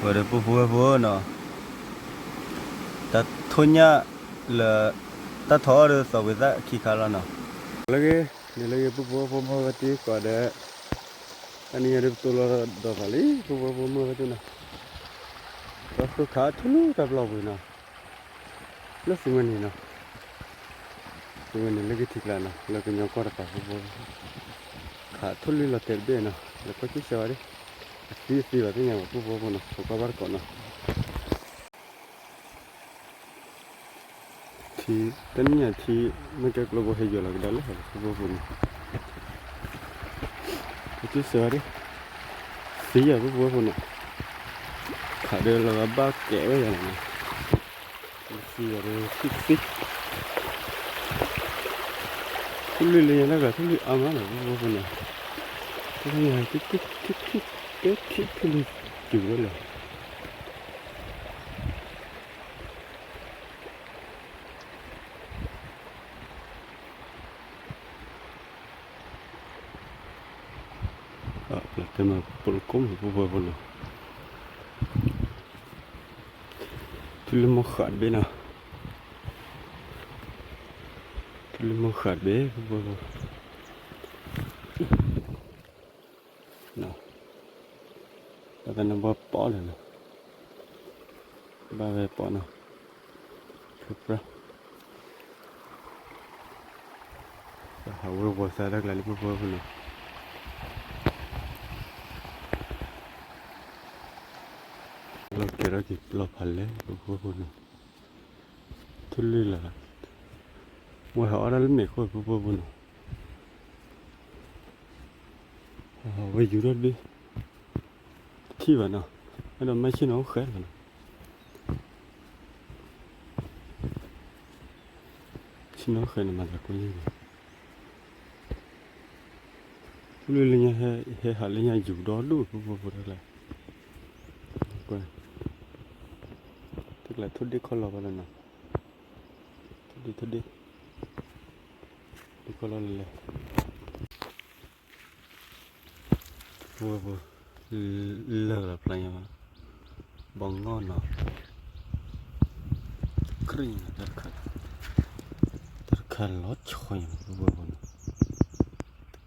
ဝဲဒီးပုၢ်ဖိဝဲၢ်ဖိနီၤ, တၢ်ထိၣ်ညၣ်လၢ တၢ်ထီအီၣ်ဒီးသီးဝံၤသၣ်ခံခါလီၤနီၤ. လၢဂ့ၤ, န့ၣ်လၢဂ့ၤ ပုၢ်ဖိဝဲၢ်ဖိ မုၢ်ဂၤတံၢ်ကိးဂၤဒဲး, တနံၤအံၤဒီးပတိၢ်လီၤဒီးသးလံ ပုၢ်ဖိဝဲၢ်ဖိ မုၢ်ဂၤတံၢ်နီၤ, တၢ်သူၣ်ခးထူလံတၢ်ပျီပူၤနီၤ. လၢသုးဝဲန့ၣ်နီၤ, သုးဝဲန့ၣ်လၢကထံကျါနီၤ, လၢကညီကီၢ်တပၤ ပုၢ်ဖိဝဲၢ်ဖိ, ခးထူလံလီၤတဲာ်တဘ့ၣ်နီၤ, လဲၤကွၢ်က့ၤစၢၤဝဲဒၣ်, အသံအသံဘၣ်သ့ၣ်ညါဘၣ် ပုၢ်ဖိဝဲၢ်ဖိနီၤ, ပကွၢ်ဘၣ်တကိးနီၤ. ထံ, တနံၣ်ညါထံ, မ့ၢ်ကဲကျိဖိဟဲယိာ်လီၤကဒါလၢဟီၣ်လီၤ ပုၢ်ဖိဝဲၢ်ဖိနီၤ, လဲၤကွၢ်က့ၤစၢၤဝဲဒၣ်, သံယၤ ပုၢ်ဖိဝဲၢ်ဖိနီၤ, ခးဒီးလီၤဂာ်ဘၣ်ကဲးဝဲယၤန့ၣ်နီၤ. သံယၤဒီးထံသံ, ထူလံလၢညါတၢ်ကျါ ထူလံအါမးနီၤ ပုၢ်ဖိဝဲၢ်ဖိနီၤ, ထူလံ ထူလံတုၤဝဲလီၤ. တဲမ့ၢ်ပလိာ်ကိးမ့ၢ် ပုၢ်ဖိဝဲၢ်ဖိနီၤ, ထူလံမိၢ်ဃးတဘ့ၣ်နီၤ, ထူလံမိၢ်ဃးတဘ့ၣ် ပုၢ်ဖိဝဲၢ်ဖိ ဘၣ်သးန့ၣ်ဘၣ်ပီၣ်လၢာ်နီၤ, ဘၣ်ဝဲပီၣ်နီၤ, ဖုပြၢ်, ဟးဝဲပှၤသးတၢ်ကျါလံ ပုၢ်ဖိဝဲၢ်ဖိနီၤ, လီၤကဲထီၣ်က့ၤပျီဖးလဲၢ် ပုၢ်ဖိဝဲၢ်ဖိနီၤ, ထူလံလၢာ်, ဝဲဟးအီၣ်တၢ်လၢမဲာ်ခိၣ် ပုၢ်ဖိဝဲၢ်ဖိနီၤ. ဝဲယူၤထီၣ်တဘ့ၣ်, တထံၣ်ဘၣ်နီၤ, အဲၣ်ဒိးမ့ၢ်ဆ့ၣ်နီၤအိၣ်ဃဲလီၤနီၤ, ဆ့ၣ်နီၤအိၣ်ဃဲန့ၣ် မၤသးကိးယုၢ်ဘၣ်, ထူလံလၢညါ ဟဲဟးလၢညါယူၤဒီဒူၣ် ပုၢ်ဖိဝဲၢ်ဖိတၢ်ကျါ, တၢ်ကျါထိၣ်ဒ့ၣ်ခီၣ်လီၤဘၣ်လီၤနီၤ, ထိၣ်ဒ့ၣ်ထိၣ်ဒ့ၣ်, ဒ့ၣ်ခီၣ်လီၤလၢလဲၣ် ဝဲပူၤ လၢၢ်လီၤဖျါညါဘၣ်, ဘီငီၢ်နီၤ, တကြံၢ်ညါ, တၢ်တခါလီၤဆီညါ ဝဲပူၤနီၤ,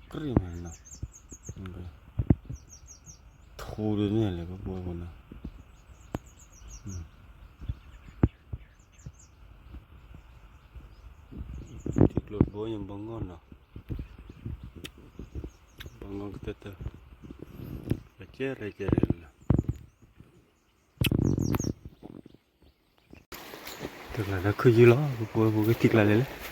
တကြံၢ်မးနီၤ, ထူဒ်န့ၣ်လဲၣ် ဝဲပူၤနီၤ, ထံကျိဘိညါ ဘီငီၢ်နီၤ, ဘီငီၢ်ကတၢၢ်တၢၢ်, ကဲရဲၣ်ကဲရဲၣ်လီၤ. တၢ်ကျါတၢ်ခုၣ်ယုၢ်လီၤ ပဝဲပူၤကထံကျါလဲၣ်လဲၣ်.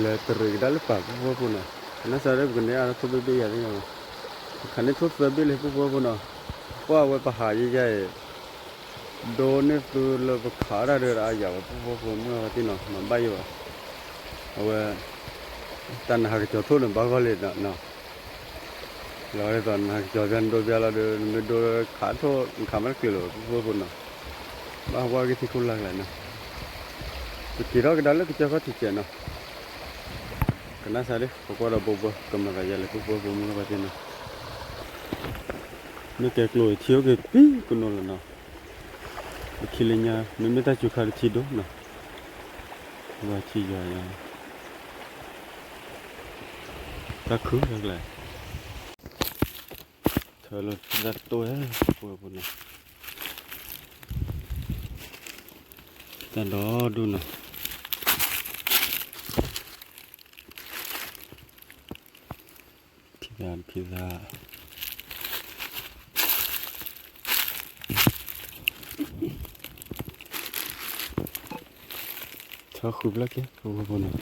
လဲၤတရံးကဒါလၢပာ် ပဝဲပူၤနီၤ, ကနၣ်စၢ်လၢပကန့ၢ်အါထီၣ်ထိၣ်ဘ့ၣ်ဘ့ၣ်ယၤသ့ၣ်ညါ, ပခးန့ၢ်ထိၣ်သၢဘ့ၣ်လၢ ပဝဲပူၤနီၤ, ပှၢ်ဝဲပဟးယဲယဲအံၤ ဒိးန့ၢ်သုလၢပခးတၢ်ဒီးအါယၤဝဲ ပဝဲပူၤမုၢ်အဝဲသ့ၣ်နီၤ မၤဘၣ်ယိၣ်ဘၣ်, အဝဲ တၢ်နဟးကစီၤထိၣ်န့ၣ် ဘၣ်ဂီၢ်လံနီၤ, လီၤဒ်သိးနဟးကစီၤပျၢ်နဒိပျၢ်လီၤဒီး နမ့ၢ်ဒိခးထိၣ် နခးမ့ၢ်တကျၢၤလၢၤ ပဝဲပူၤနီၤ, ဘၣ်ဟးဝဲက့ၤထံခိၣ်လၢ်ကျါနီၤ, ပက့ၤထီၣ်ကဒါလၢကစၢၢ်ခီၣ်ထံးစဲးနီၤ, ကနၣ်စၢ်လံ ပကွၢ်ဒီးဘိဘိ ကမၤသးယဲလဲၣ် ပဝဲပူၤမုၢ်အဝဲသ့ၣ်နီၤ, မ့ၢ်ကဲကျိၤထံအိၣ်က့ၤပံကနိလီၤနီၤ ပခံလၢညါ မ့မ့ၢ်တၢ်စူၤခါတထံဒိၣ်နီၤ, ဝဲထံယွၤယွၤ, တၢ်ခုၣ်တၢ်ကျါ, ထၢလီၤတၢ်တိၢ်ဝဲ ပဝဲပူၤနီၤ, တၢ်ဒီဒူၣ်နီၤ. ဖံသး ဖံသး, ထၢဃုာ်ဘျီက့ၤ ပဝဲပူၤနီၤ,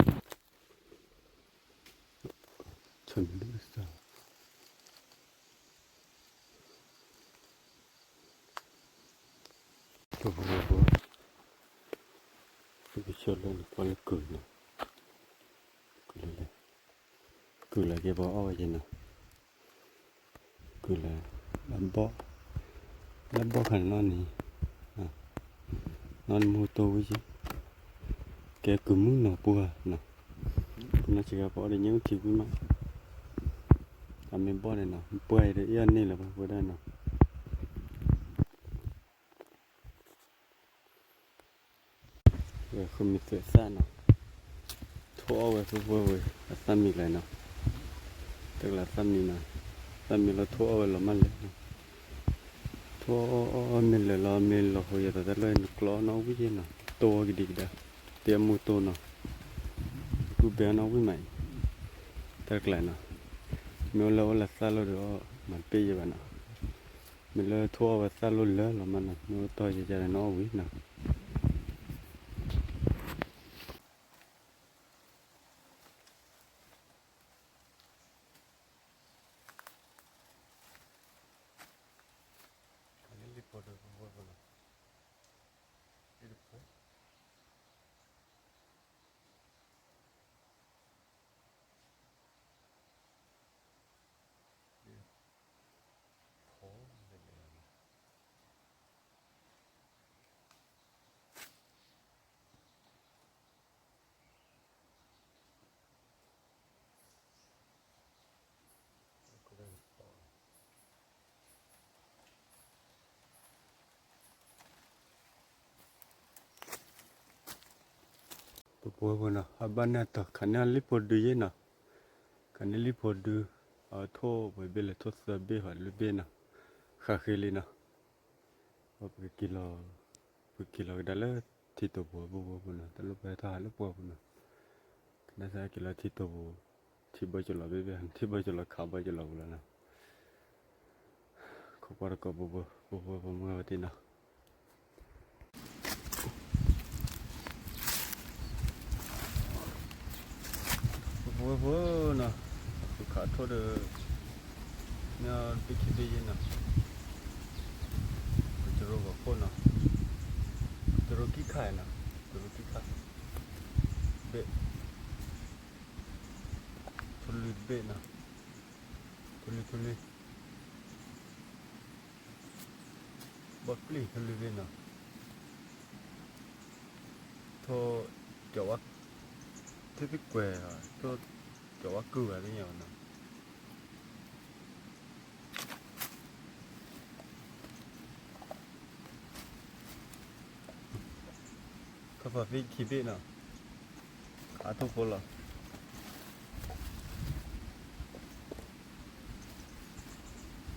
ထၢနုာ်လၢစၢ်, ပဖိဝဲဖိ, သုကဆိလၢနကွၢ်လၢကုၢ်နီၤ, ကုၢ်လၢလဲၣ်, ကုၢ်လၢကဲပှၤအီၣ်ဝဲယဲနီၤ, ကုၢ်လၢ, လၢဘီၣ်, လၢဘီၣ်ခါန့ၣ်နီၤန့ၣ်, နီၤန့ၣ်မူတိၢ်ဝံၤယဲ, ကဲကုၢ်မုၢ်နီၤပှၢ်နီၤ, ပနီၢ်စှၤပှၤအီၣ်ဒီးညၣ်အူထံကွံမး, အမ့ၢ်ဘီၣ်န့ၣ်နီၤ ပှၢ်အံၤဒီးအ့ၣ်အီၣ်န့ၢ်လၢၤပှၤပှဲၤဒၣ်နီၤ ဝဲဃုမံၤသွဲးသၣ်နီၤ, ထိၣ်အီၣ်ဝဲဖိဖိဝဲ အသၣ်မံၤကျါနီၤ, တကျါသၣ်မံၤနီၤ, သၣ်မံၤလီၤထိၣ်အီၣ်ဝဲလီၤမၢ်လဲၣ်နီၤ, ထိၣ်အီၣ်အီၣ်အီၣ်မ့ၢ်လၢာ်လီၤ မ့ၢ်လီၤဟိယဲၢ်သးတၢ်လီၢ်နကျီနီၣ်ဝံၤယဲနီၤ, တိၢ်ဝဲကဒံကဒါ, တၢ်မူတိၢ်နီၤ, ကူၣ်ဘဲအီၣ်နီၣ်ဝံၤမးအံၤ, တကျါနီၤ, မ့ၢ်အိၣ်လၢအိၣ်လၢသၣ်လိၣ်ဒီးအီၣ်မၤတပ့ၢ်ယဲဘၣ်နီၤ မ့ၢ်လၢထိၣ်အီၣ်ဝဲသၣ်လိၣ်လၢာ်လီၤမၢ်နီၤ မ့ၢ်အိၣ်တီၢ်ယဲယဲန့ၣ်နီၣ်ဝံၤနီၤ ပပှဲပှဲနီၤ အဘၣ်န့ၣ်အတီၢ် ခးန့ၢ်လံၣ်ဖိဒုယဲနီၤ, ခးန့ၢ်လံၣ်ဖိဒု, အထိၣ်ပှဲၤဘ့ၣ်လဲၣ် ထိၣ်သၢဘ့ၣ်ဟီလွံၢ်ဘ့ၣ်နီၤ, ဃးဃ့လံနီၤ, ပကက့ၤလီၤ, ပကက့ၤလီၤကဒါလၢထံတိာ်ပူၤပပှဲပှဲနီၤ တၢ်လိၣ်ပှဲၤထီၣ်ဟးလၢပှဲပှဲနီၤ, ကနၣ်စၢ်က့ၤလီၤထံတိာ်ပူၤ, ထံဘၢကလီၤဘ့ၣ်ဘ့ၣ် ထံဘၢကလီၤခးဘၢကလီၤပူၤလီၤနီၤ ခိးကွၢ်တကိးပပှဲပပှဲပမုၢ်ဝဲတ့ၢ်နီၤ ပပှဲပှဲနီၤ, ပခးထိၣ်ဒီး, မ့ၢ်ဘ့ၣ်ခံဘ့ၣ်ယဲနီၤ, ပတရိၤဂီၤခိၣ်နီၤ, ပတရိၤကံၢ်ခါနီၤ, ပတရိၤကံၢ်ခါ, ဘ့ၣ်, ထိၣ်လွံၢ်တဘ့ၣ်နီၤ, ထိၣ်လွံၢ်ထိၣ်လွံၢ် ဘီၣ်ပျံၢ်ထိၣ်လွံၢ်ဘ့ၣ်နီၤ, ထိၣ်, ကဝါ, ထိၣ်သ့ၣ်ကွဲၤ, ထိၣ်, ကဝါကုၢ်ဂၤသ့ၣ်ညါဘၣ်နီၤ ထိၣ်ဖးသံခံဘ့ၣ်နီၤ, အထိၣ်ဖိလီၤ, လံ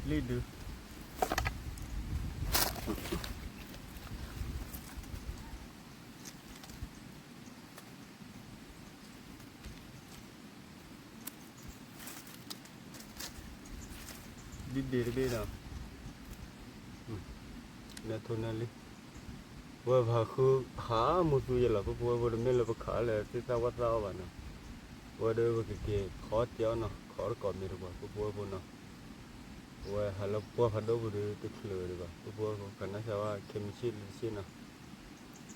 ၣ်ဒု ဒ်ဒ့တဘ့ၣ်ဒီး, နထိၣ်နလံ, ဝဲပဟးဃုဟးမူသူယဲလီၤ ပပဝဲဖိတမ့ၢ်လၢပခးလၢသ့ၣ်သၣ်ဝၣ်သၣ်အီၣ်ဘၣ်နီၤ, ဝဲဒီးပကက့ၤခီတ့ၢ်အီၣ်နီၤ ခီတကိးမ့ၢ်တပှၤ ပပဝဲဖိနီၤ, အဝဲဟးလၢပှၢ်ဖးဒိၣ်ပူၤဒီးတချုးဒံးဘၣ် ပပဝဲဖိ ကနၣ်စၢ်ဝဲခဲမုၢ်ဆ့ၣ်လံတဆ့ၣ်နီၤ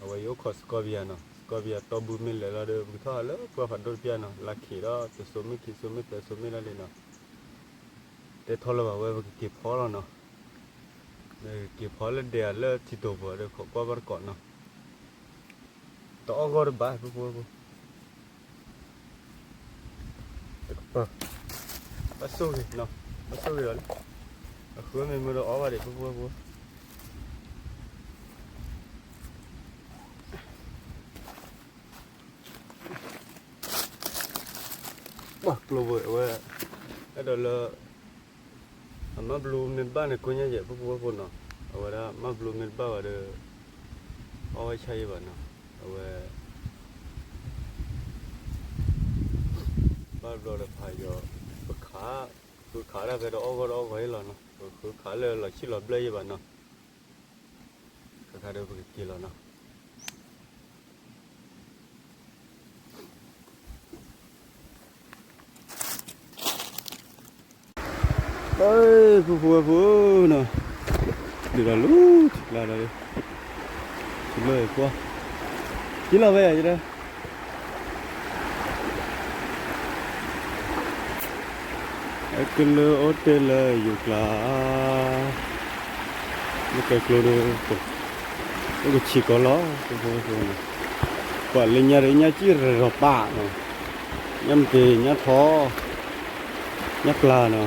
အဝဲယအိၣ်ခိး scorpion နီၤ scorpion တီၢ်ဘုမ့ၢ်လဲၤလီၤဒီး ပကထီၣ်ဟးလၢပှၢ်ဖးဒိၣ်တပျၢ်နီၤ လါခံးဒီးတစိၤမ့ၢ်ခံစိၤမ့ၢ်သၢစိၤမ့ၢ်လီၤလံနီၤ တဲထီၣ်လၢၤဘၣ်ဝဲ ပကက့ၤဖီလီၤနီၤ က့ၤဖီလၢဒဲးလၢထံတိာ်ပူၤဒီးခိးကွၢ်ဘၣ်တကိးနီၤ တအီၣ်ဂီၢ်တဘၣ် ပပဝဲဖိ တကပၤ ဘၣ်ဆိၣ်ဂ့ၤနီၤ ဘၣ်ဆိၣ်ဂ့ၤလီၤလံ အဃုမ့ၢ်မ့ၢ်ဒီးအီၣ်ဘၣ်ဒံး ပပဝဲဖိ ပှၤကျိဝဲအဝဲ အဲၣ်ဒိးလၢ အမၤဘျူးမ့ၢ်ဘၣ်န့ၣ် ကိညါယဲၢ် ပပဝဲဖိနီၤ အဝဲဒၣ်မၤဘျူးမ့ၢ်တဘၣ်ဘၣ်ဒီး အီၣ်ဝဲဆၣ်ယဲၢ်ဘၣ်နီၤ အဝဲ ဘၣ်ဘျီဒီးဖးယီၤ ပခး ပခးဒၣ်ဖဲဒီးအီၣ်ဂီၢ်ဒီးအီၣ်ဂီၢ်ယဲၢ်လီၤနီၤ ပဃုခးလၢလီၤဆံၣ်လီၤဘျၢၣ်ယဲၢ်ဘၣ်နီၤ ခါခါဒီးပကက့ၤလီၤနီၤ ပဖိဝဲဖိနီၤ ဒုးဒီးလူၤထံကျါဒီး လၢကွၢ်, ကံလီၤဝဲယဲဒၣ်, အကလၢအိၣ်တ့ၢ်လၢယိၤကျါ, လၢကဲကျိဒီး, အိၣ်ကဆံးကီးလီၤ, ပှၤလၢညါဒီးညါကံၣ်ရရီၤပာ်နီၤ, ညါမတ့ၤညါထီ, ညါကျါနီၤ,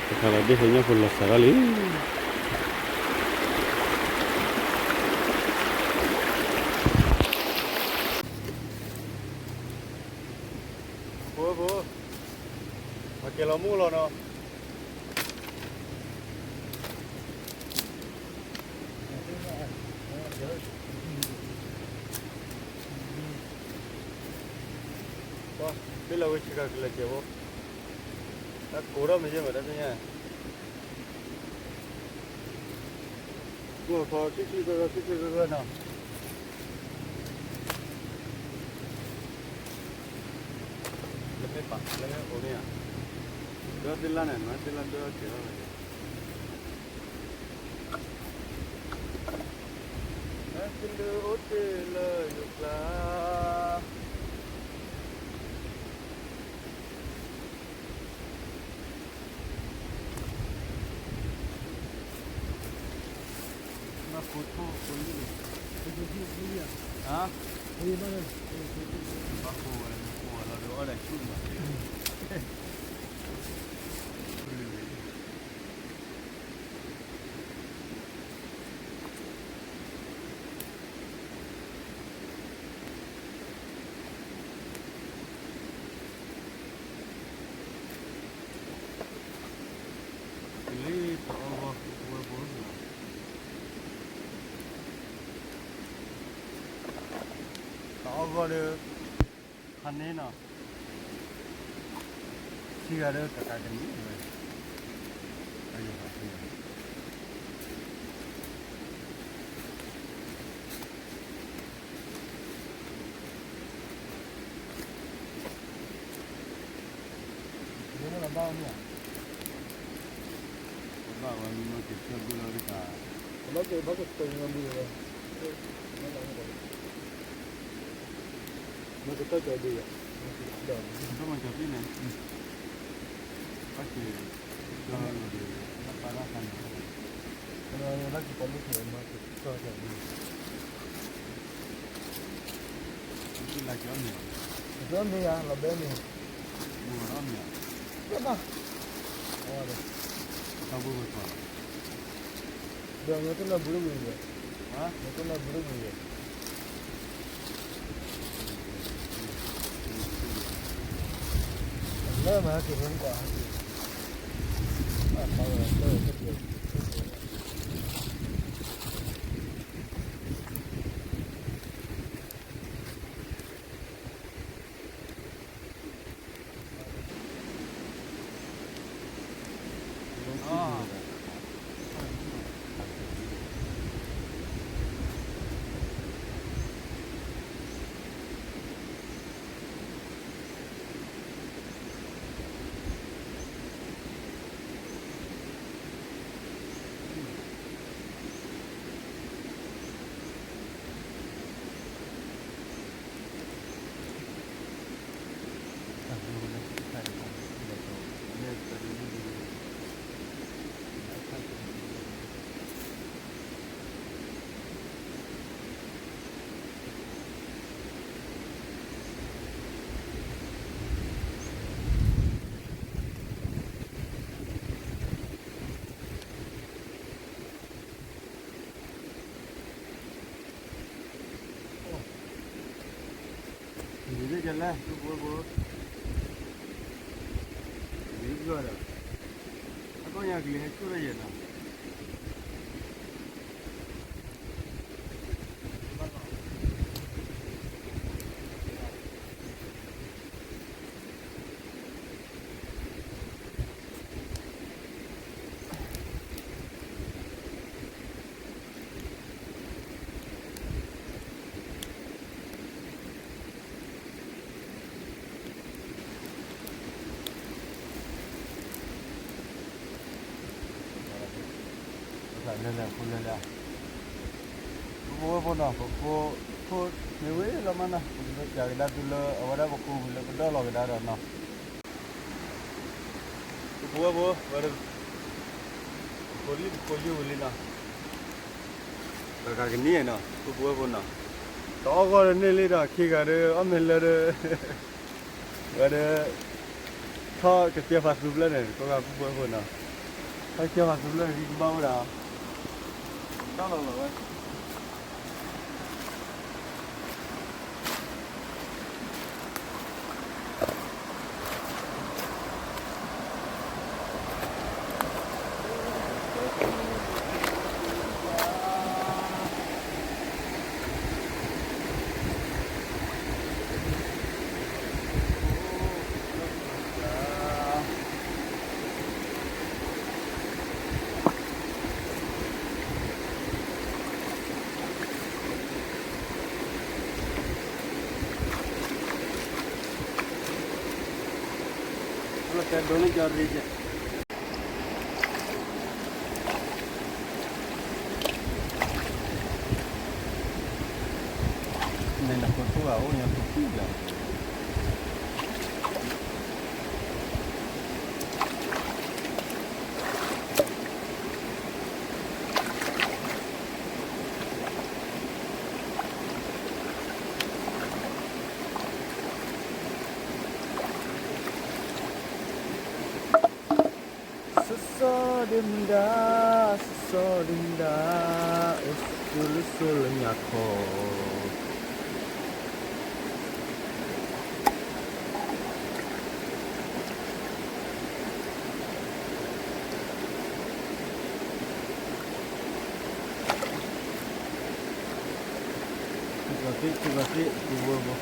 တခါလီၤဒ့ၣ်ဖဲညါဖိလီၤစၢ်ထီၣ်လံ. ဖိ, ပှၤကဲလီၤမိၢ်လီၤနီၤ. ဘ့ၣ်လီၤဝဲဆ့ကၤကလဲၤကဲးဖိ, တၢ်ကိးထီၣ်မ့ၢ်ယဲၢ်မးတၢ်သ့ၣ်ညါ, ကိးထီၣ်ဆံဆံဂၢၢ်ဂၢၢ်ဆံဆံဂၢၢ်ဂၢၢ်နီၤ. လၢမ့ၢ်ပာ်လၢမ့ၢ်အိၣ်န့ၣ်ဧါ, ဒၢသ့ၣ်လၢ်န့ၣ် နသ့ၣ်လၢ်ဒၢကဲထီၣ်လီၤ. အကလုၢ်အိၣ်တ့ၢ်လၢယိၤကျါ. ဘၣ်ကိးထိၣ်ကိးလံၣ်, ဟါ, ဘၣ်ကိးဝဲလီၤဒီးအီၣ်ဒီးဆူၣ်မး. လၢတအီၣ်ဂီၢ်ဝဲဘိ, တအီၣ်ဂီၢ်ဒီး, ခါန့ၣ်နီၤ, ထံဂၤဒီးကကးကနံၣ်ဝဲ, အယိၤ, ဘၣ်ဝဲမ့ၢ်မ့ၢ်က့ၤဆၢဘုလီၤက့ၤ, ဘၣ်က့ၤဘၣ်က့ၤတၢ်ဘုလီၤ, မ့ၢ်ကတၢၢ်ကၠီၤဒုးယၤ, ဘၣ်မၤကၠီၤပံၣ်န့ၣ်, ဘၣ်ကၠီၤလီၤဒီး, ဘၣ်ပာ်တၢ်ခါန့ၣ်, ဘၣ်ကၠီၤပာ်လၢကၠီၤမၤကၠီၤဒုး, ကၠီၤမ့ၢ်ယၤ, ကၠီၤမ့ၢ်ယၤ လီၤဘဲန့ၣ်, ဘၣ်, တၢ်ဘိဝဲကီးလီၤ. ဒီးမ့ၢ်တလၢဘူးတဝံၤဝဲ, မ့ၢ်တလၢဘူးတဝံၤဝဲ, လၢမၤဟဲက့ၤဖိန့ၣ်ကီးဟဲက့ၤ, ဘၣ်ပာ်ဝဲလၢတၢ်ကဲး, အကီၢ်ညါကလံၤဟဲဆူၣ်ထီၣ်ယဲၢ်နီၤ. ပဝဲဖိနီၤ ပကိး ခိၣ်မ့ၢ်ဝဲလီၤမးနီၤ ပကဒိးစၢ်ကဒါသုလၢအဝဲဒၣ်ပကိးဝံၤလၢပဒီလီၤကဒါဒီးနီၤ ပဝဲဖိ ဝဲဒၣ် ပကိးလံ ပကိးယုၢ်ဝံၤလံနီၤ တဂၤကနံၣ်နီၤ ပဝဲဖိနီၤ တအီၣ်ဂီၢ်ဒီးန့ၢ်လံဒီး ခံဂၤဒီး အီၣ်မ့ၢ်လၢဒီး ဝဲဒၣ် ထီၣ်ကစၢၢ်ဖးသူဖျၢၣ်န့ၣ် ကိးဂၤပူၤပဝဲဖိနီၤ ထီၣ်ကစၢၢ်ဖးသူဖျၢၣ်န့ၣ် ကဘၣ်ဝဲဒၣ် တၢ်လီၤလီၤဝဲ လၢတဲဒိးန့ၢ်ကၠီရ့ကဲ န့ၣ်နခိၣ်ထူၣ်ဂၤအိၣ်ညါပူၤပူၤလီၤ စီၤစီၤဒ့မုၣ်ဒါ, စီၤစီၤဒ့မုၣ်ဒါ, အိၣ်ဆူၣ်လၢစိၤလၢညါခီ ထံၣ်ဘၣ်သ့ၣ် ထံၣ်ဘၣ်သ့ၣ် ပူၤဝဲဘိ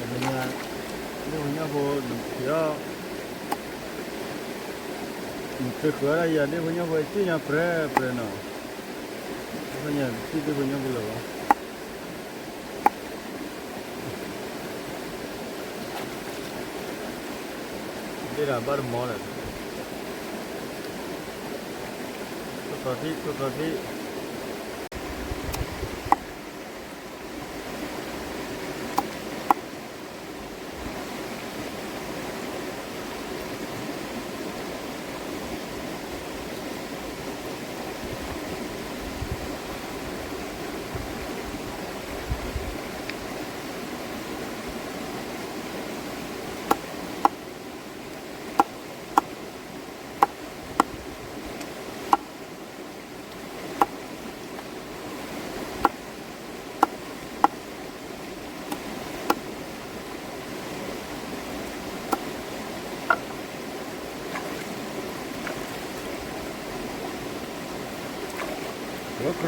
တနံၤညါ ဒ့ၣ်ဖိညၣ်ဖိ နထံၣ်အီၤ နသုဃၢၤဒၣ်ယၤ ဒ့ၣ်ဖိညၣ်ဖိ စံၣ်ညါပြဲပြဲနီၤ ဒ့ၣ်ဖိညၣ် တထံၣ်ဒ့ၣ်ဖိညၣ်ဖိလၢၤဘၣ် ဒ့ၣ်ဒၣ်ဘၣ်တမီလၢၤ ထိၣ်သီထံၣ် ထိၣ်သီထံၣ် လၢကြၢ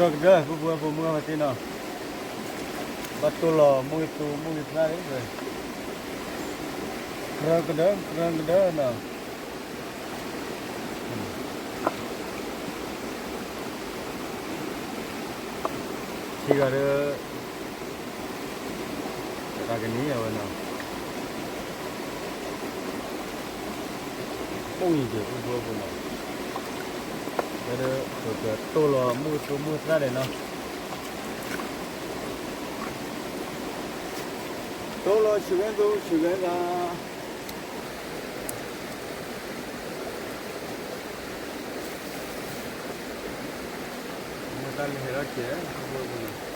းကဒၢ ပူၤပူၤဖိမုၢ်ဂၤဖါတ့ၢ်နီၤ ဘၣ်တိၢ်လီၤ မုၢ်ဂ့ၤသူ မုၢ်ဂ့ၤသၣ်လံ ကြၢးကဒၢ ကြၢးကဒၢနီၤ ထံဂၤဒီး တဂၤကနံၣ်အဝဲနီၤ အိၣ်ယံၤက့ၤ ပူၤပူၤဖိနီၤ ဝဲဒီး ကြၢးတိၢ်လီၤ မုၢ်ဂ့ၤသူ မုၢ်ဂ့ၤသၣ်ဒဲးနီၤ တိၢ်လီၤ ဆူၣ်ဂဲၤသူ ဆူၣ်ဂဲၤသး မုၢ်တၢ်လံဟဲထီၣ်ကဲး ပူၤပူၤဖိနီၤ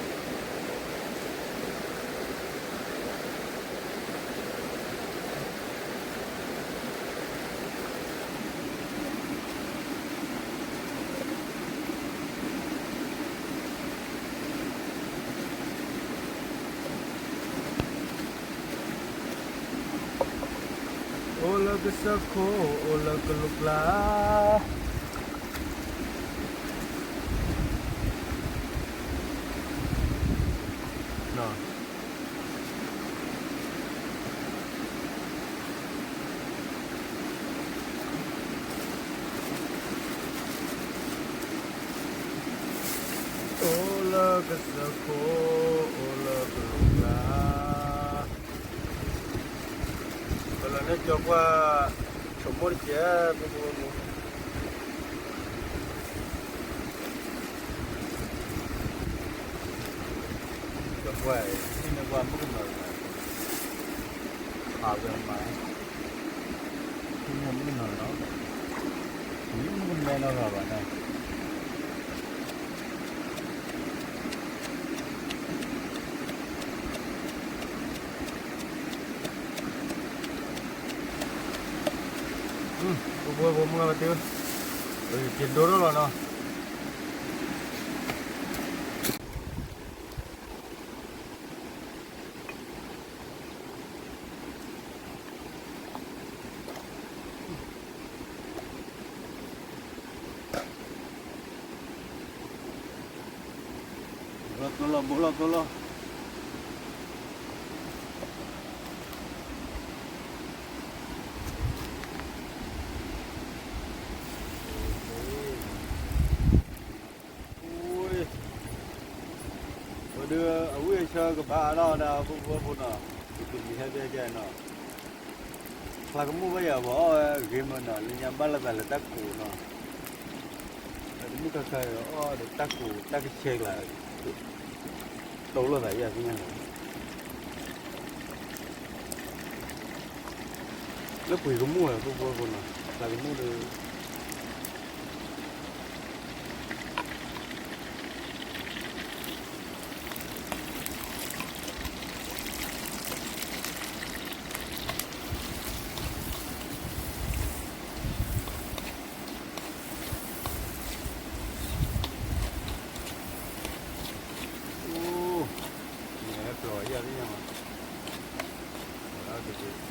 အိၣ်လၢကစၢၢ်ခိၣ် အိၣ်လၢကလူးကျါ ပ ဖိအိၣ်လၢကလူၤကါ, ပလီၤန့ၢ်ကၠီပှၢ် ဆိမိၣ်တကဲး ဖိဖိဖိ, ကၠီပှၢ် ဟံးန့ၢ်ပှၢ်မုၣ်ကနီၤ, ခးဝဲမၤ ဟံးန့ၢ်မုၣ်ကနီၤနီၤ, ယမုၣ်ကမဲနီတဂၤဘၣ်န့ၣ်. ပဖိဖိမုၣ်အဝဲသ့ၣ်, က့ၤဒိထီၣ်လီၤနီၤ. ဘိလီၤဘိလီၤဘိလီၤ. ဝဲဒၣ်အဝံၣ်အဆၢကဘၣ်အါထီၣ်ဒၣ် ဖိဖိဖိနီၤ, ပကမံၤဟဲဖဲကဲနီၤ, ဖျါကမူၣ်ဘၣ်ယၤဘၣ်အီၣ်ဝဲဂ့ၤမးနီၤ, လၢညါဘၣ်လၢသးလၢတၢ်ကိးနီၤ, ဖျါကမူၣ်ခါခါအီၣ်ဒီးတၢ်ကိးတၢ်ကဆဲကျါ, တိၢ်လိာ်သးယၤသ့ၣ်ညါနီၤ. လၢပှ့ၤကမူၣ်ဝဲ ဖိဖိဖိနီၤ, ဖျါကမူၣ်ဒီး အိၣ်, န့ၣ်ဟဲပျီၤယၤသ့ၣ်ညါမး, အက့ၤ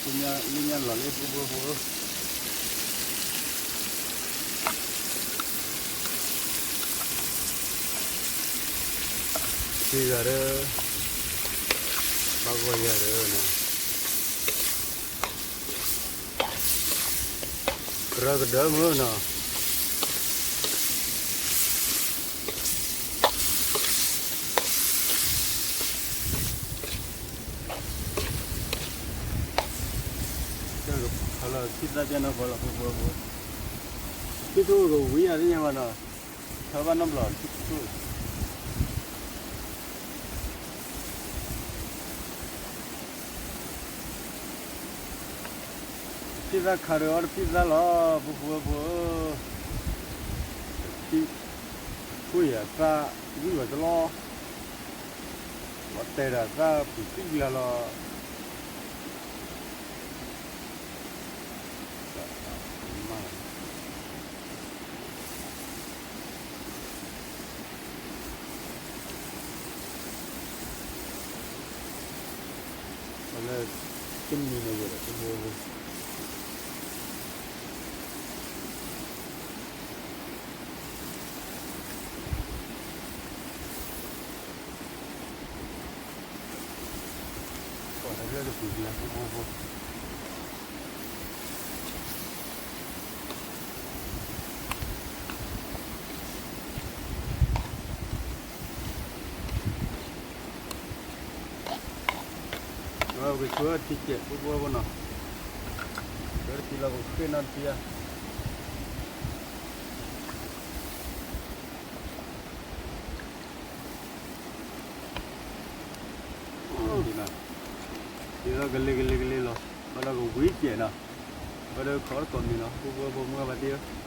လၢညါလီၤလၢဖိဖိဖိ, စ့ဂၤဒီး ဘၣ်ဂီၢ်ယၤဒီးနီၤ, ကရၢကဒၢမုၢ်နီၤ. တၢ်ကဖီလီၤ ထံၣ်သၣ်ပျၢ်နီၢ်ကီၢ်လီၤ ဖိဖိဖိ, ထံၣ်ထူၣ်ကဝံၤယၤသ့ၣ်ညါဘၣ်နီၤ, ထီဘၣ်နီတဘျီ ထံၣ်ထူၣ် ဖံသၣ်ခးဒီးအီၣ်တဖံသၣ်လီၤ ဖိဖိဖိဧၢ, ဖံ, ထူၣ်ယၤသၣ်ဝံၣ်ဝဲတလီၢ်, ပှၤတဲဒၣ်သၣ်ပူၤသံလၢလီၤ. လၢ တမံၤန့ၣ်ဝဲဒၣ် တဘိဘိ ကီၢ်တဘျၢၣ်တပူၤကျဲ တဘိဘိ ကဆှၢထံကဲး ဖိဖိဖိနီၤ, ဆှၢတထံလီၤ ကဃ့ၢ်နီၣ်တထံဧါ. ဒ်သိးကလ့ကလ့ကလ့လီၤ, ဘၣ်ဒီးကဝံၤကဲးနီၤ, ဘၣ်ဒီးခီတကိးမံၤလီၤ ဖိဖိဖိမုၢ်ဂၤဘၣ်တ့ၢ်ဧၢ.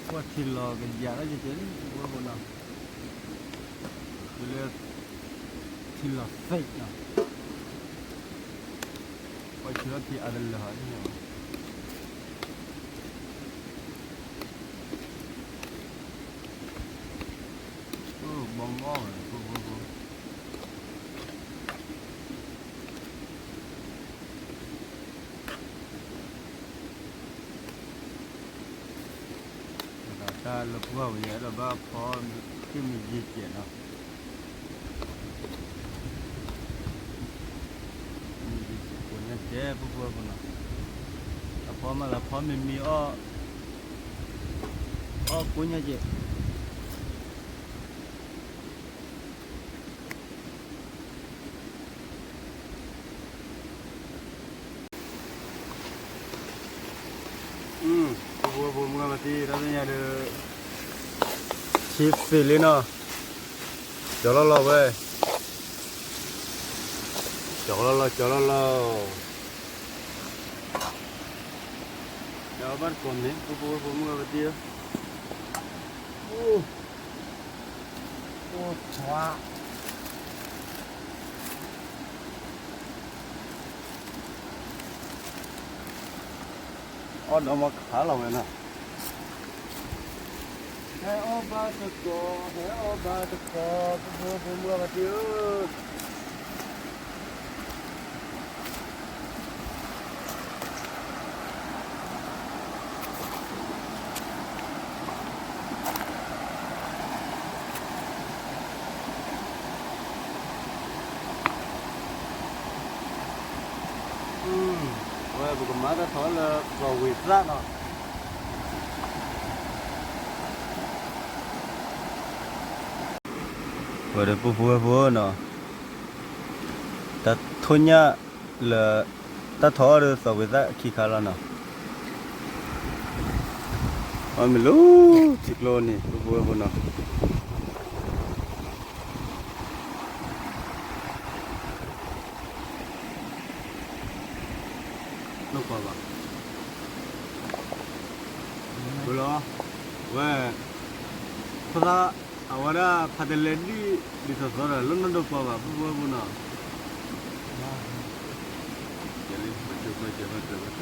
ကွၢ်ထံလီၤကယၤလၢကဲးကဲးလံ ဖိဖိဖိနီၤ, တုၤလၢထံလီၤသ့ၣ်နီၤ, ကွၢ်ဆၢထံအါတလၢာ်ဟီ ဒ်န့ၣ်ဘၣ်. အီၣ်ဝဲ ပူဖိဖိ တၢ်လၢပှၢ်ဝဲ ယအဲၣ်ဒိးဘၣ်ဖီ က့ၢ်မ့ၢ်ယံၤကဲးနီၤ, မ့ၢ်ယံၤကဲးကိးညါကဲး ပူဖိဖိနီၤ, အဖီမးလၢဖီမ့မ့ၢ်အီၣ် အီၣ်ကိးညါကဲး ပူဖိဖိမုၢ်ဂၤမၤတံၢ် တၢ်သ့ၣ်ညါဒီး ဆံသ့လံနီၤ, ကၠီလီၤလီၤဝဲ, ကၠီလီၤလီၤ ကၠီလီၤလီၤ, ကဘၣ်တကိးမ့ၢ် ပူဖိဖိမုၢ်ဂၤမၤတံၢ်ဧၢ, အိၣ်ထွါ အီၣ်ဒီးမ့ၢ်ခးလီၤဝဲနီၤ, ဟဲအီၣ်ဘၣ်တကိး ဟဲအီၣ်ဘၣ်တကိး ပူဖိဖိမုၢ်ဂၤမၤတံၢ်ဧၢ. အဝဲပကမၤတၢ်ထီၣ်လၢ သီၣ်ဝံၤသၣ်နီၤ, ဝဲဒီးပူဖိဝဲဖိနီၤ, တၢ်ထိၣ်ညၣ်လၢ တၢ်ထီၣ်အီၣ်ဒီးသီၣ်ဝံၤသၣ်ခံခါလီၤနီၤ, အီၣ်မ့ၢ်လၢထံကျိန့ၣ် ပူဖိဝဲဖိနီၤ. ဝဲ ဖိသၣ် အဝဲဒၣ်ဖးတလဲဒံၣ် ဒ်သိးသိးဒီး လၢနီၢ်ဒိၣ်ပှၤဘၣ် ပူဖိဝဲဖိနီၤ, ယလံ ဘၣ်ကၢဘၣ်ကၢဘၣ်ကၢဘၣ်ကၢ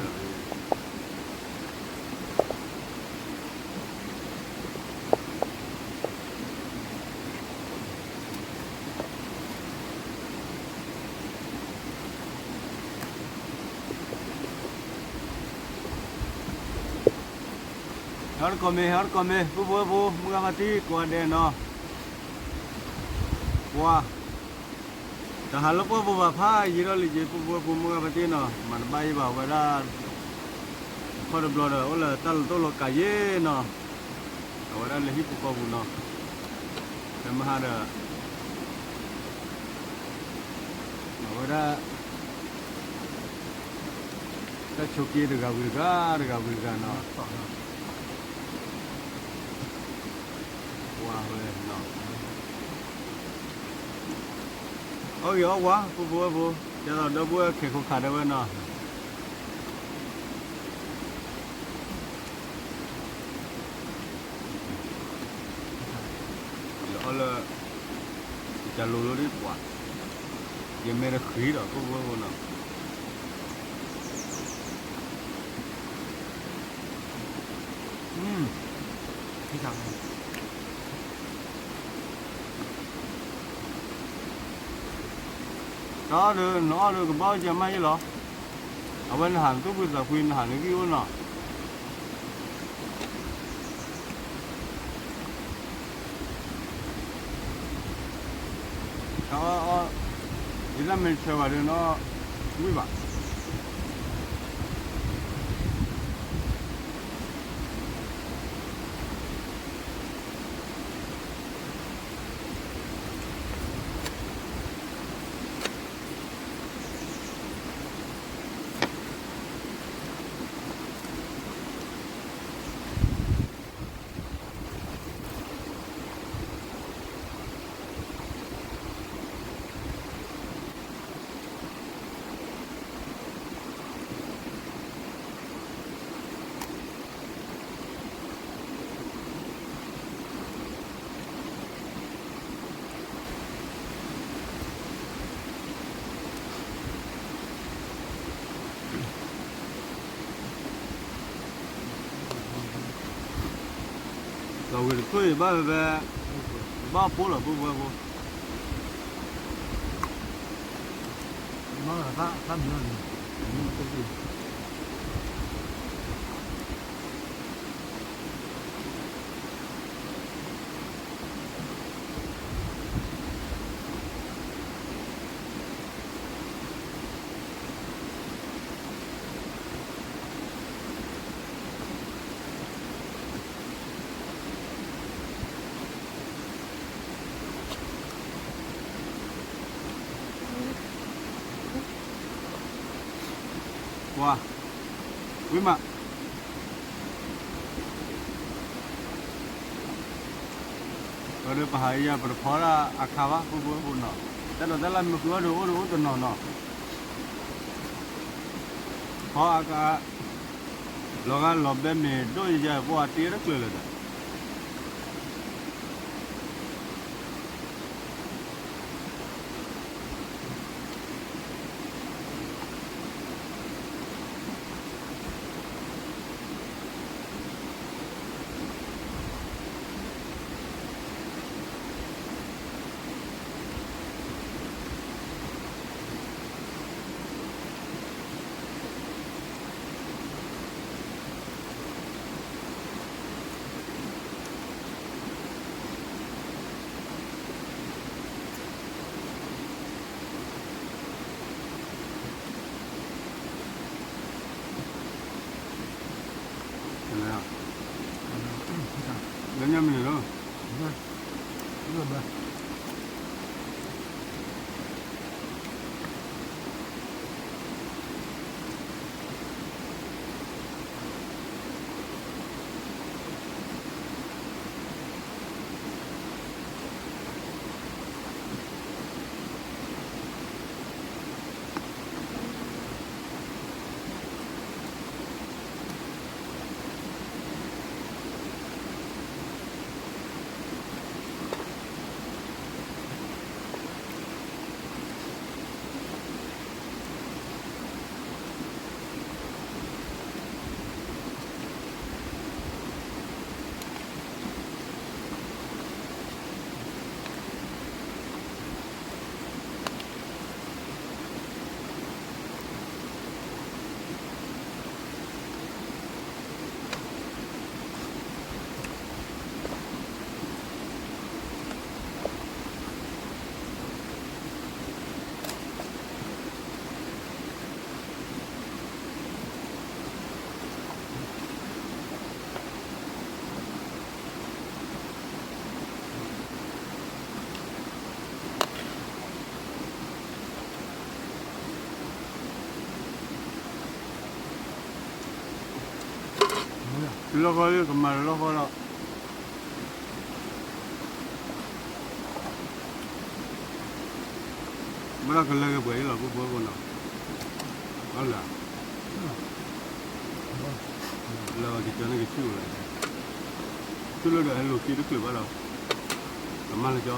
ဟဲတကိးမ့ၢ် ဟဲတကိးမ့ၢ် ပူဖိဝဲဖိ မုၢ်ဂၤမၤတံၢ်ကိးဂၤဒဲးနီၤ, ပှၤ တဟးလၢပှၢ်ပူၤဘၣ်ဖးယံာ်ထီၣ်လံက့ၤ ပူဖိဝဲဖိ မုၢ်ဂၤမၤတံၢ်နီၤ, မၤတဘၣ်ယံာ်ဘၣ် အဝဲဒၣ် ခီတဘျီဒီး အိၣ်လၢတၢ်လီၢ်တၢ်လီၢ်ကးယ့ၢ်နီၤ, အဝဲဒၣ်လၢဟံၣ်ပူၤဃီပူၤနီၤ, ဖဲမဟါဒီး အဝဲဒၣ် တၢ်ဆိးက့တဂၤဝံၤတဂၤ တဂၤဝံၤတဂၤနီၤ, ပှၤဝဲနီၤ, အီၣ်ဂ့ၤအီၣ်ဝါ ပူဖိဝဲဖိ, ဒ်သိးဒီပုၢ်ဝဲၢ်ခဲကိးခးဒၣ်ဝဲနီၤ. ယအီၣ်လၢ ယကလိၤလိၤဒ်ပှၤ, ယမဲာ်တဃံဒီး ပူဖိဝဲဖိနီၤ, တၢ်အီၣ်ဒီး နအီၣ်ဒီးကဘၣ်အိၣ်ကဲမးယ့ၢ်လီၤ, အဝဲနဟးနသူၣ်ဖှံသးဖှံ နဟးနဂံၢ်အိၣ်နီၤ. တၢ်အီၣ်အီၣ် ဒ်တၢ်မဲာ်ဆၢဘၣ်ဒီးနီၤ ဝံၣ်ဘၣ်. သီၣ်ဝံၤတခိၣ်အံၤဘၣ်ဝဲဖဲ ဘၣ်ပိၢ်လီၤ ပုၢ်ဖိဝဲၢ်ဖိ, ဘၣ်လီၤသၣ်မံၤလီၤန့ၣ်, ကွၢ်, ဝံၤမး, ဒီးပဟးယၤ ပတဖီဒၣ်အခါဘၣ် ပုၢ်ဖိဝဲၢ်ဖိနီၤ, တၢ်ဒိးတၢ်လၢမ့ၢ်ဃုအီၣ်ဒီး အိၣ်ဒီးအိၣ်တနီၤနီၤ, ဖီအကါ, လီၤဂာ်လီၤဘဲမ့ၢ်ဒိၣ်ယၤ ပှၤတ့တကျၢၤလၢၤဒီး လၢညါမ့ၢ်န့ၣ်လီၤ. လီၢ်ဃီလၢကမၤလီၢ်ဃီလီၤ. ဘၣ်ဒီးကလၢကပှဲၤအံၤလီၤ ပုၢ်ဖိဝဲၢ်ဖိနီၤ, လၢ, လၢကစၢ်န့ၣ်ကဆူၣ်လီၤ, ဆူၣ်လီၤဒီးဟဲလိာ်က့တချုးဘၣ်လီၤ, ကမၤလၢကၠီ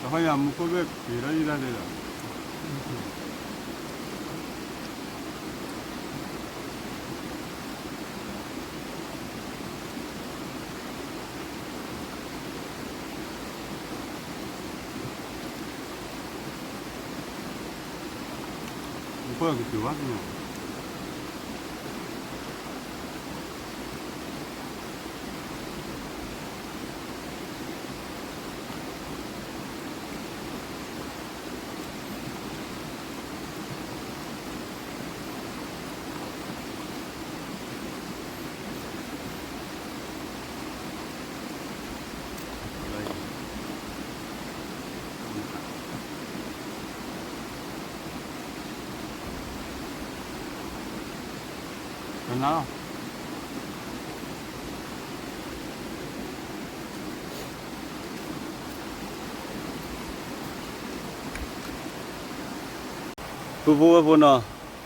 တခီယမူခိၣ်ဘ့ၣ်က့ၤဒီးယံၤတၢ်သ့ဒီး တ ပၢ်ကစၢ်ဝါ ပုၢ်ဖိဝဲၢ်ဖိနီၤ,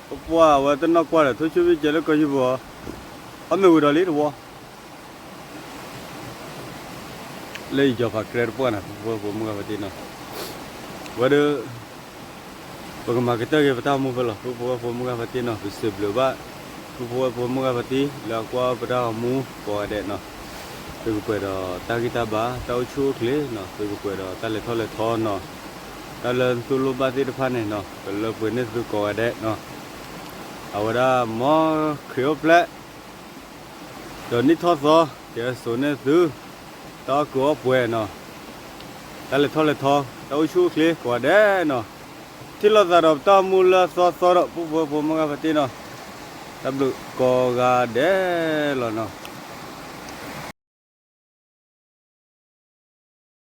ပပှၢ်ဝဲတနီၢ်ကွၢ်ဒီး ထိၣ်ဆူၣ်ဘံၣ်ကဲလၢကီၢ်ဟံၣ်ပူၤအီၤ, အီၣ်မ့ၢ်ဝံၤဒီးလံတဝီ လၢယကၠီၤဖးကြဲတပှၢ်န့ၣ် ပုၢ်ဖိဝဲၢ်ဖိမုၢ်ဂၤဖါတံၢ်နီၤ, ဝဲဒၣ် ပကမၤကတၢၢ်က့ၤပတၢ်အိၣ်မူဖဲလီၤ. ပုၢ်ဖိဝဲၢ်ဖိမုၢ်ဂၤဖါတံၢ်နီၤ, ပစံးဘျုးဘၣ် ပုၢ်ဖိဝဲၢ်ဖိမုၢ်ဂၤဖါတံၢ် လၢအကွၢ်ပတၢ်အိၣ်မူကိးဂၤဒဲးနီၤ, သုကပှဲၤဒီးတၢ်ဂံၢ်တၢ်ဘါ တၢ်အိၣ်ဆူၣ်အိၣ်ချ့နီၤ, သုကပှဲၤဒီးတၢ်လဲၤထီၣ်လဲၤထီနီၤ, တၢ်လၢသုလိၣ်ဘၣ်သ့ၣ်တဖၣ်န့ၣ်နီၤ ကလၢပှဲၤန့ၢ်သုကိးဂၤဒဲးနီၤ, အဝဲဒၣ်မ်ခရံာ်အိၣ်ဖျဲၣ် ဒီးနံၣ်ထီၣ်သီ ကဲစိာ်န့ၢ်သု တၢ်အီၣ်ကုာ်အီၣ်ပှဲၤနီၤ, တၢ်လဲၤထီၣ်လဲၤထီ တၢ်အိၣ်ဆူၣ်အိၣ်ချ့ကိးဂၤဒဲးနီၤ, ထံၣ်လိာ်သးဒီးပတၢ်အိၣ်မူလၢအသီသီဒီး ပုၢ်ဖိဝဲၢ်ဖိမုၢ်ဂၤဖါတံၢ်နီၤ, တၢ်ဘျုးကိးဂၤဒဲးလီၤနီၤ.